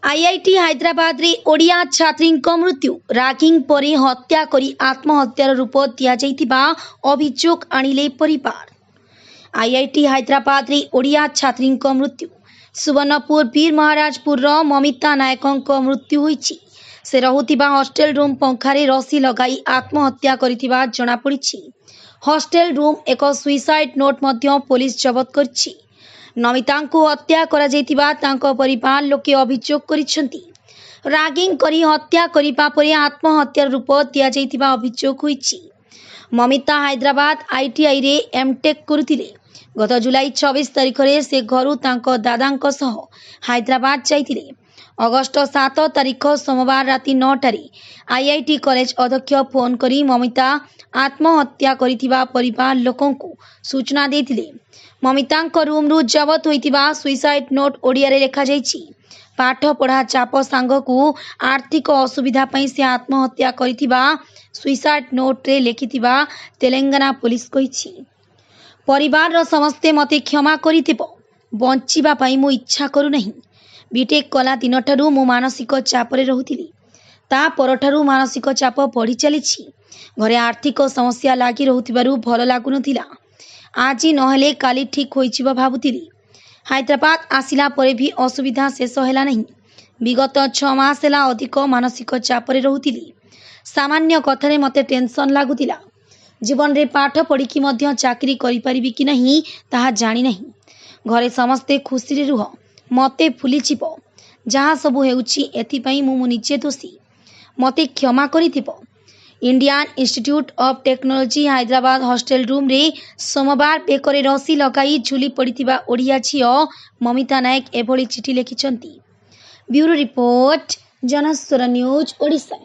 IIT ହାଇଦ୍ରାବାଦରେ ଓଡ଼ିଆ ଛାତ୍ରୀଙ୍କ ମୃତ୍ୟୁ। ରାଗିଂ ପରେ ହତ୍ୟା କରି ଆତ୍ମହତ୍ୟାର ରୂପ ଦିଆଯାଇଥିବା ଅଭିଯୋଗ ଆଣିଲେ ପରିବାର। ଆଇଆଇଟି ହାଇଦ୍ରାବାଦରେ ଓଡ଼ିଆ ଛାତ୍ରୀଙ୍କ ମୃତ୍ୟୁ। ସୁବର୍ଣ୍ଣପୁର ବୀରମହାରାଜପୁରର ମମିତା ନାୟକଙ୍କ ମୃତ୍ୟୁ ହୋଇଛି। ସେ ରହୁଥିବା ହଷ୍ଟେଲ ରୁମ୍ ପଙ୍ଖାରେ ରସି ଲଗାଇ ଆତ୍ମହତ୍ୟା କରିଥିବା ଜଣାପଡ଼ିଛି। ହଷ୍ଟେଲ ରୁମ୍ ଏକ ସୁଇସାଇଡ୍ ନୋଟ୍ ମଧ୍ୟ ପୋଲିସ ଜବତ କରିଛି। ନମିତାଙ୍କୁ ହତ୍ୟା କରାଯାଇଥିବା ତାଙ୍କ ପରିବାର ଲୋକେ ଅଭିଯୋଗ କରିଛନ୍ତି। ରାଗିଂ କରି ହତ୍ୟା କରିବା ପରେ ଆତ୍ମହତ୍ୟାର ରୂପ ଦିଆଯାଇଥିବା ଅଭିଯୋଗ ହୋଇଛି। ମମିତା ହାଇଦ୍ରାବାଦ ଆଇଟିଆଇରେ ଏମ୍ଟେକ୍ କରୁଥିଲେ। ଗତ ଜୁଲାଇ 26 ତାରିଖରେ ସେ ଘରୁ ତାଙ୍କ ଦାଦାଙ୍କ ସହ ହାଇଦ୍ରାବାଦ ଯାଇଥିଲେ। ଅଗଷ୍ଟ 7 ତାରିଖ ସୋମବାର ରାତି 9ଟାରେ ଆଇଆଇଟି କଲେଜ ଅଧ୍ୟକ୍ଷ ଫୋନ୍ କରି ମମିତା ଆତ୍ମହତ୍ୟା କରିଥିବା ପରିବାର ଲୋକଙ୍କୁ ସୂଚନା ଦେଇଥିଲେ। ମମିତାଙ୍କ ରୁମ୍ରୁ ଜବତ ହୋଇଥିବା ସୁଇସାଇଡ୍ ନୋଟ୍ ଓଡ଼ିଆରେ ଲେଖାଯାଇଛି। ପାଠପଢ଼ା ଚାପ ସାଙ୍ଗକୁ ଆର୍ଥିକ ଅସୁବିଧା ପାଇଁ ସେ ଆତ୍ମହତ୍ୟା କରିଥିବା ସୁଇସାଇଡ୍ ନୋଟ୍ରେ ଲେଖିଥିବା ତେଲେଙ୍ଗାନା ପୋଲିସ କହିଛି। ପରିବାରର ସମସ୍ତେ ମୋତେ କ୍ଷମା କରିଦେବ। ବଞ୍ଚିବା ପାଇଁ ମୁଁ ଇଚ୍ଛା କରୁନାହିଁ। ବିଟେକ୍ କଲା ଦିନଠାରୁ ମୁଁ ମାନସିକ ଚାପରେ ରହୁଥିଲି। ତା ପରଠାରୁ ମାନସିକ ଚାପ ବଢ଼ି ଚାଲିଛି। ଘରେ ଆର୍ଥିକ ସମସ୍ୟା ଲାଗି ରହୁଥିବାରୁ ଭଲ ଲାଗୁନଥିଲା। ଆଜି ନହେଲେ କାଲି ଠିକ୍ ହୋଇଯିବ ଭାବୁଥିଲି। ହାଇଦ୍ରାବାଦ ଆସିଲା ପରେ ବି ଅସୁବିଧା ଶେଷ ହେଲା ନାହିଁ। ବିଗତ 6 ମାସ ହେଲା ଅଧିକ ମାନସିକ ଚାପରେ ରହୁଥିଲି। ସାମାନ୍ୟ କଥାରେ ମୋତେ ଟେନସନ୍ ଲାଗୁଥିଲା। ଜୀବନରେ ପାଠ ପଢ଼ିକି ମଧ୍ୟ ଚାକିରି କରିପାରିବି କି ନାହିଁ ତାହା ଜାଣିନାହିଁ। ଘରେ ସମସ୍ତେ ଖୁସିରେ ରୁହ, ମୋତେ ଭୁଲିଯିବ। ଯାହା ସବୁ ହେଉଛି ଏଥିପାଇଁ ମୁଁ ନିଜେ ଦୋଷୀ। ମୋତେ କ୍ଷମା କରିଦେବ। Indian institute of technology Hyderabad hostel ରୁମ୍ରେ ସୋମବାର ବେକରେ ରସି ଲଗାଇ ଝୁଲି ପଡ଼ିଥିବା ଓଡ଼ିଆ ଝିଅ ମମିତା ନାୟକ ଏଭଳି ଚିଠି ଲେଖିଛନ୍ତି। Bureau report, Janaswar news, Odisha.